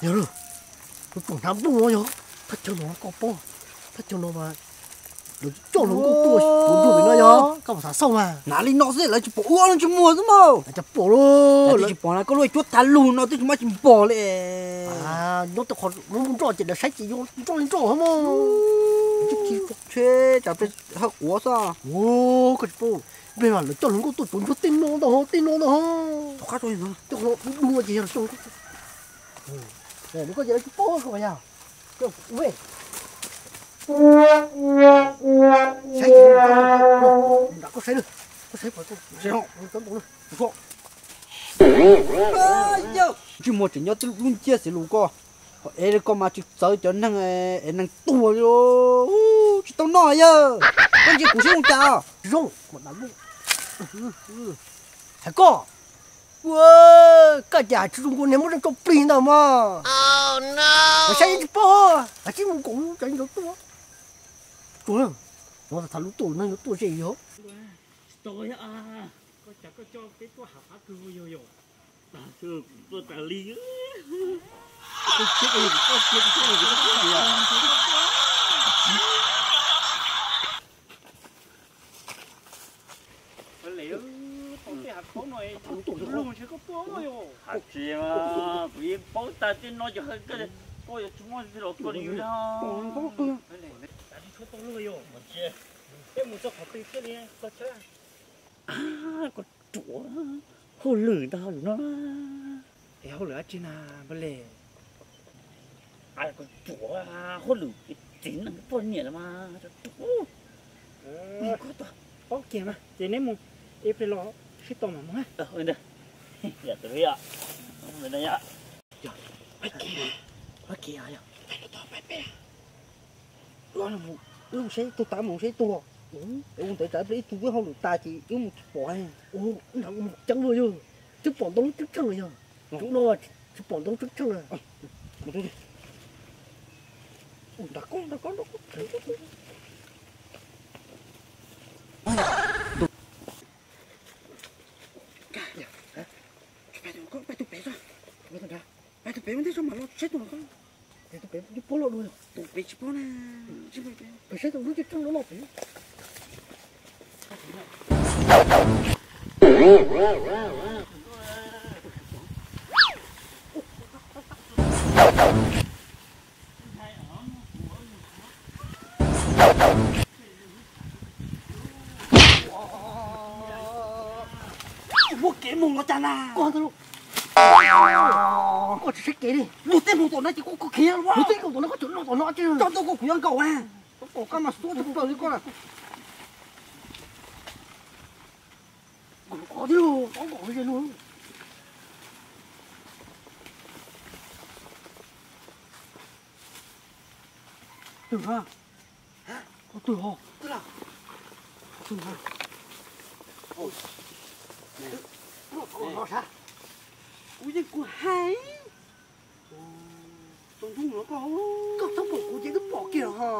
Yog lawm, kuv pom hnav nplooj no yog thaj chaw no koj paub, thaj chaw no mas lawv coj hluas nkauj tuaj puv nrug pem no yog koj puas xav xauj mas. Hnav li no xwb lawv tsis pom ua lub ntsej muag xwb mas. Lawv tsis pom lawm, koj lub cuab tag lug no twb tsis muaj tsis npog li. Nyob rau qhov muaj nroj ces lawv saib ces yuav nroj li nroj hov mas. Tsheb tsam peb hawj quav xwb. Koj tsis paub, npej mas lawv coj hluas nkauj tuaj puv nrug tej no ntag, tej no ntag. Tej qhov dub dub ces yog lawv coj hluas nkauj tuaj. Koj ces lawv tsis paub koj yog. Saib, koj saib, koj saib, ntsej muag tseem nyob twb lub nciab xws lus koj. Ho ev li koj mas tsis txawv cov neeg, ev neeg tuag li. Tsis tau noj yawg, koj ntsia kuv saib zoo cas. Zoo, hais koj, koj cas tsis zoo nkauj niag muab zeej tso plig ntag mas. Saib tsis paub, hais tsis mus kom cov ntsov tuaj. Tsuas, no tham lub tuaj neeg yuav tuaj ze yog. Koj cas koj coj peb tuaj hav qab kawg yog yom? Tuaj tas li. Thaum tej hav khaub no, lug ntshe koj tuaj yom. Hais tsis mas kuv yeej paub tag tej no cov hawj koj, koj yuav tsis muaj los tua li yus li. Tshuav tau luag yom. Peb mus txog qhov twg thiaj li txog chaw? Koj ruam, hauj lwm ntag lus no. Es hauj lwm dab tsi na, npawg Lej? Koj ruam, hauj lwm txiv neej poj niam los mas. Koj paub kiag mas ces neb mus, ib pliag los sib tau mam mus. Wb mus saib ib tug tas, mus saib ib tug. Ua ntawd tsam ib pliag ib tug wb hauj lwm tas ces wb mus tsis pom. Ntawd mus ceeb luaj yog, twb pom ntau lub ceeb tsheej yog. Tus no tsis pom ntau lub ceeb tsheej. Nram koob, nram koob, nram koob. Pais tus pem, pais tus pem ua ntej tso mam los saib tus no. Tus pem tsis paub loj dua, tus pem tsis paub na. Pais saib tus lub ceeb tsheej loj loj pem. Muab kev mus los cas na? Koj tsis saib kev li. Luag tej mus tom no ces koj khiav los. Luag tej mus tom no koj tseem los tom no ces. Txog ntua koj kuv yuav nkaum a. Koj kom koj mas xuab tsis plaws li koj na. Nkaum qhov thiab, ob nkaum ze luag. Twg ha? Twg ho? Twg ha? Kuv yeej kuv hais. Koj txhob pom kuv ces twb pom kiag los ho.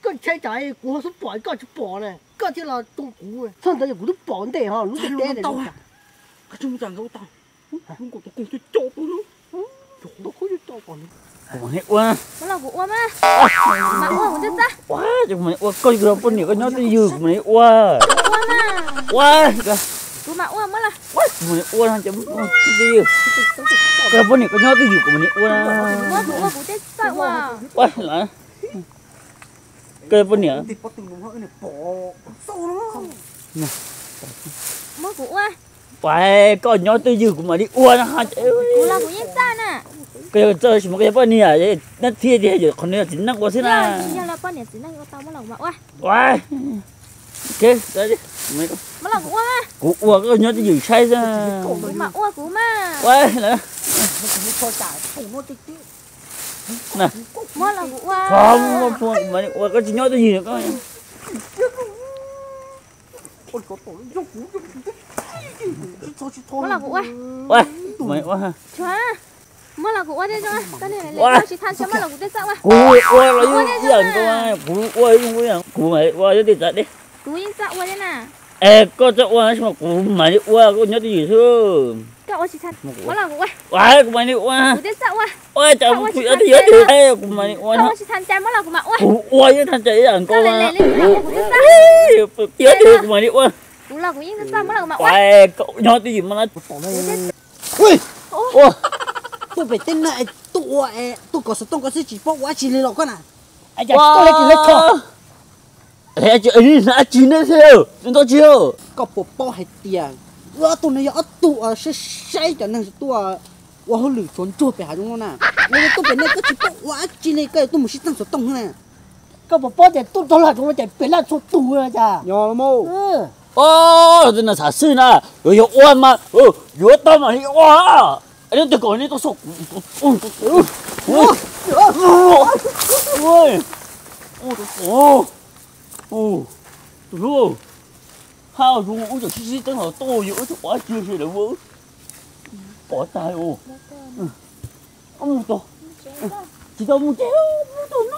Koj ntshai tsam kuv ho xub pom koj tsis pom na, koj thiaj los tsoo kuv. Txhob ntawd yog kuv twb pom ntej ho lub teb teb ntawd. Kuv mam li ua. Mas ua kuv tej txaj. Ua, ces kuv mam li ua, koj yog poj niam koj nyob twj ywm kuv mam li ua. Ua, kuv mam ua, kuv mam li ua no ces twj ywm. Koj yog poj niam koj nyob twj ywm kuv mam li ua. Ua, koj yog poj niam. Ua, koj nyob twj ywm kuv mam li ua no. Koj yog txawj sis mas koj yog poj niam, nab thiaj tias yog qhov no yog txiv neej ua xwb na. Ua, kuv ua koj nyob twj ywm saib xwb. Ua, qhov muab kuv mam li ua, koj tsis nyob twj ywm koj. Ua, kuv mam li ua. Muab los kuv ua thiab zoo, koj niag lem lem tsis thaj, muab los kuv tej txaj ua. Kuv ua los yeej ib yam nkaus, kuv ua yeej ua ib yam, kuv mam li ua thiab tej txaj deb. Kuv yeej txaj ua thiab na. Es koj txaj ua tab sis mas kuv mam li ua, koj nyob twj ywm xwb. Ua, kuv mam li ua. Ua cas kuv yuav twb yuav twb, kuv mam li ua no. Kuv ua yeej txhaj cai ib yam nkaus mas. Tiav tiag kuv mam li ua. Ua, nyob twj ywm mas no. Ua, tuaj pem tej no es tuaj ua es tuaj kov xov tooj koj xwb tsis paub ua dab tsi li los koj na. Ua, dab tsi ne thiab, ntau tsis. Koj puas paub hais tias wb ob tug no yog ob tug saib saib cov neeg tuaj ua hauj lwm tshuav ntsuag pem hav zoov no na. Yog tuaj pem no koj tsis paub ua dab tsi li, koj yuav tuaj mus sib txeeb xov tooj xwb na. Koj puas paub tias tuaj rau lawm rau no ces pem laj txhua tus cas. Yog los mas. Os, tej no xav xwb na, yuav yog ua mas yuav tau mam li ua. Neb twg kom neb tuaj xauj kuv? Tus hlub, haj zoo wb tseem sib sib teeb los tuaj yog wb tsis ua dab tsi li lawm. Pom tag, mus tau, tsis tau mus ces mus tau no.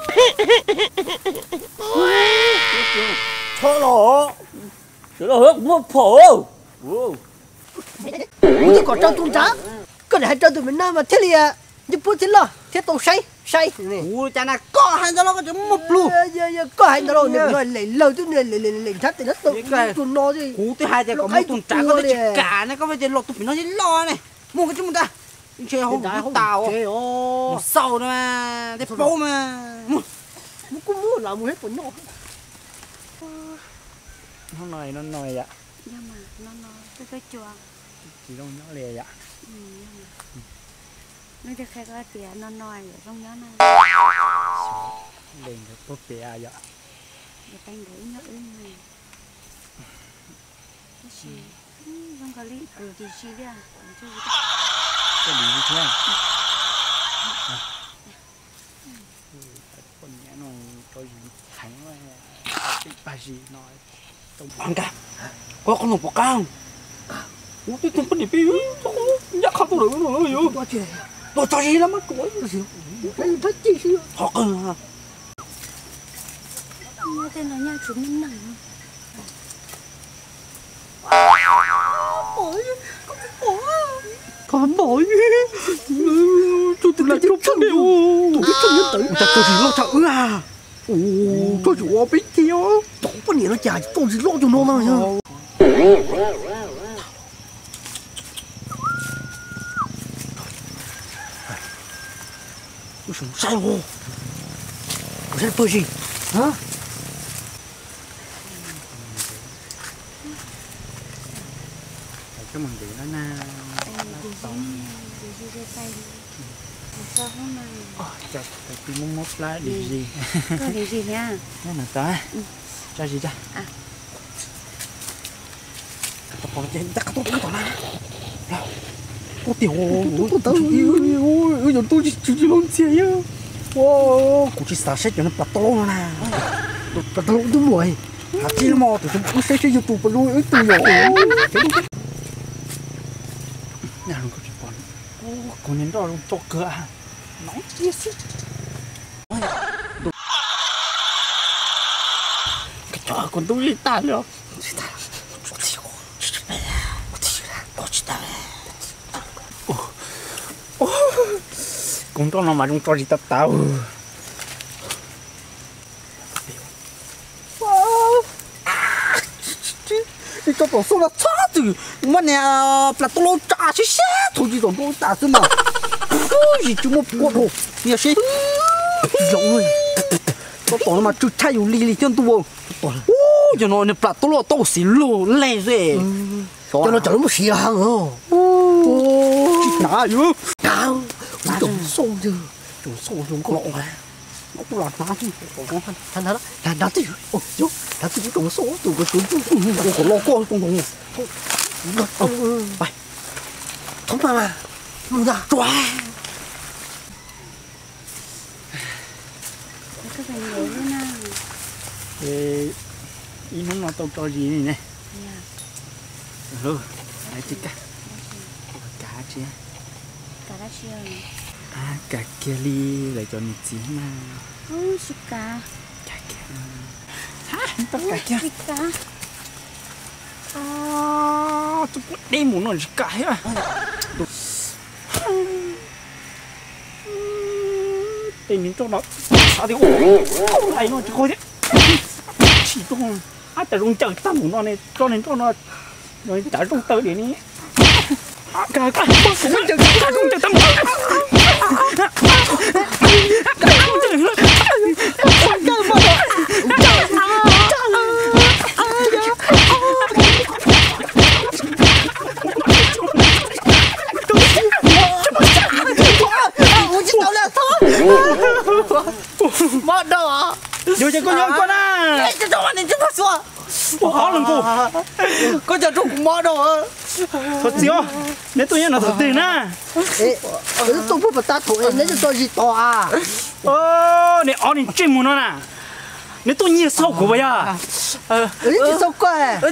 Txhob los, sawv los kuv muaj phom. Kuv twb kom rau tus nrad, koj niam hais rau tus me no mas thiaj li ncej puab thiaj loj thiab tau saib saib. Kuv cas na, koj hais ntawd los koj tseem muaj plhu. Koj hais ntawd los nws no lem lawg twb nws lem lem nrhab tes nrhab taw tus no. Kuv twb hais tias kom mus tus nrad koj twb tsis kam ne, koj cia li los tus pem no thiaj loj ne. Mus koj tsis mus ntag. Ntshe hauj lwm tas, mus xauj no mas tej paub mas. Mus, mus kuj mus los mus thiab puas nyob. Hnub no no no yom. Tsis zoo nyob li yom. Leej twg qhia koj tias no no yom zoo nyob na? Leej nkawd puag pem yom. Leej nkawd ib nyob wb na. Tab sis zoo nkaus li kuv ces zi li, kuv tsis zi thiab. Poj niam no tso zis heev, pab zis no. Nkag, koj qhov no puas qab? Kuv twb tug poj niam pib ncaj qha tuaj lawm no yog. Tuaj tso zis los mas ruam. Thov qw. Tej no nyaj tsis muaj neeg. Koj pom, tso tus laj tso poj niam, tus poj niam ntawd cas tso zis loj tshaj wb a. Tso zis ua peb kiag, poj niam no cas tso zis loj cov no na. Wb saib, kuv saib pawg zis. Coj mus ntev no na. Tus zis, tus zis, tus zis. Muab muab plab dim zis. Koj dim zis thiab? Nyob no tso, tso zis tso. Tab tom ces tab qab tuaj tom na. Tuaj tiag, wb yuav tuaj tsis tsis lub ntxiag. Kuv tsis xav saib cov no plas tau laub no na. Plas tau laub twb muaj. Hais tsis muaj tus wb saib saib YouTube plas laub wb tus yom. Kuv niag nroj zoo tso kawg. Nov cia xwb. Kuv ntub ib tag li os. Kuv nroj no mas zoo tso zis tau tau. Tso tom xauj no txhob txwm muab niag plas tau laub tsa siab siab thaum tsis tom ntua tas xwb mas. Zis tsis muaj kua dhau, niag siab tsis zoo. Tso tom no mas tsw tshaj yus li li thiab ntuj. Ub, yog no niag plas tau laub tau xis lug lej xwb. Cov no tsam lub muab siav heev. Tsis hnav yus. Tsoom xauj, tsoom xauj zoo nkauj. Kuv los hnav, hnav twj ywm, hnav twj ywm tsoom xauj tus ko tsuv ntsuj tus ko los koj too nkoos. Thov mas, mus ntag. Ib hnub no tau tso zis li ne. Kav tsi, kav kiag li lawv cov niam txiv na. Kav kiag, kav kiag. Tub kuv deb mus no tsis kam thiab. Tej niag nroj no, xav tias lais no tsis qhov thiab. Tsis tau, ab, cas zoo ncaws tag mus no ne, tso niag nroj no, cas zoo taw li ne. Cas zoo ncaws tag mus. Mob rau. Yog ces koj nyob koj na. Ob leeg nkaus. Koj cov rau kuv mob rau. Thov txim os, neb tuaj nyob no thaum twg na? Tuaj puag pas tas thaum neb tso zis tos a. Neb ob niag ntsej muag no na, neb tuaj nyiag xauj kuv puas yog?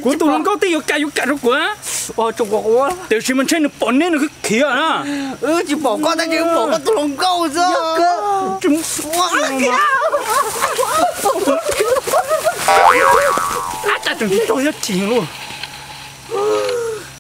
Kuv tus hluas nkauj twb yuav kam yuav kam rau kuv. Tiam sis mas ntshe nws pom neb nws khiav na. Tsis pom koj tab sis pom koj tus hluas nkauj xwb. Ab, cas tseem tsis tso thiab, chim luaj.